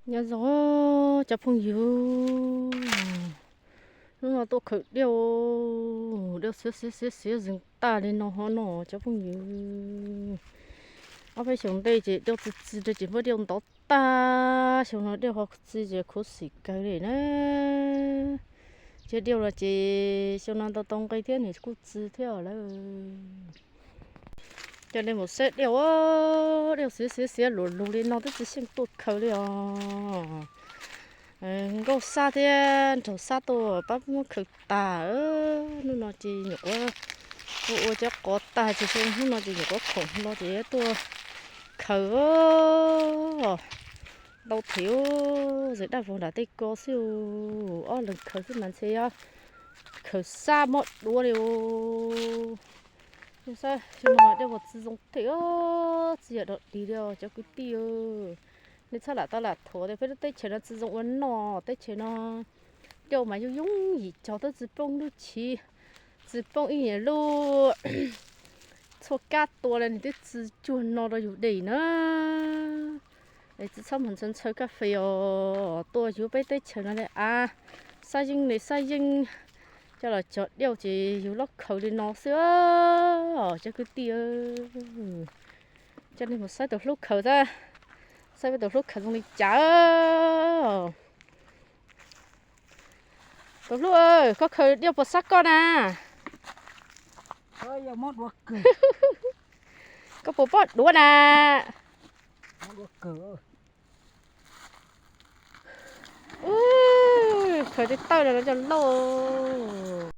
Nyob zoo cov phooj ywg, hnub no tuaj khaws diauj, diauj xiav xiav xiav xiav zeeg tag li no ho no cov phooj ywg. Ob peb xyoos ntej ces diauj txi txi ces muab diauj ntov tag, xyoo no diauj ho txi ces khuv xim kawg li na. Cov diauj los ces xyoo no ntau tau nqi thiab nws kuj txi thiab lawm. Coj nej mus saib diauj, diauj xiav xiav xiav luv luv li no twb tsis xyeej tuaj khaws li os. Nkauj Xab thiab Nraug Xab tuaj pab muab khaws tag. Hnub no ces nyuam qhuav ua ua cov qos tag ces hnub no ces nyuam qhuav khoom no ces tuaj khaws. Ntau thiab, zem daj vog nram tej ko xwb, ob leeg khaws xwb mas ntshe khaws sab mob duav li os. Xyoo no diauj txi zoo thiab, txi yam dog dig li os cov kwv tij. Nej txhob lam tau lam thuam tias peb lub teb chaws no txi zoo ua noj, teb chaws no diauj mas yooj yooj yim cog, twb tsis poob lub chiv, tsis poob ib yam lub txhua kab tua li nws twb txi cuag no rau yus de na. Es tsis txhob mus ntshaw ntshaw kas fes os, tuaj yug peb teb chaws no li av, xab yeeb li xab yeeb, coj los cog diauj ces yug loj khaws li no xwb os cov kwv tij. Coj nej mus saib tus hlub khaws xwb, saib peb tus hlub khaws zoo li cas. Tus hlub, koj khaws diauj puas sab koj na? Koj puas pom duav na? Khaws tej tawj no coj lauj.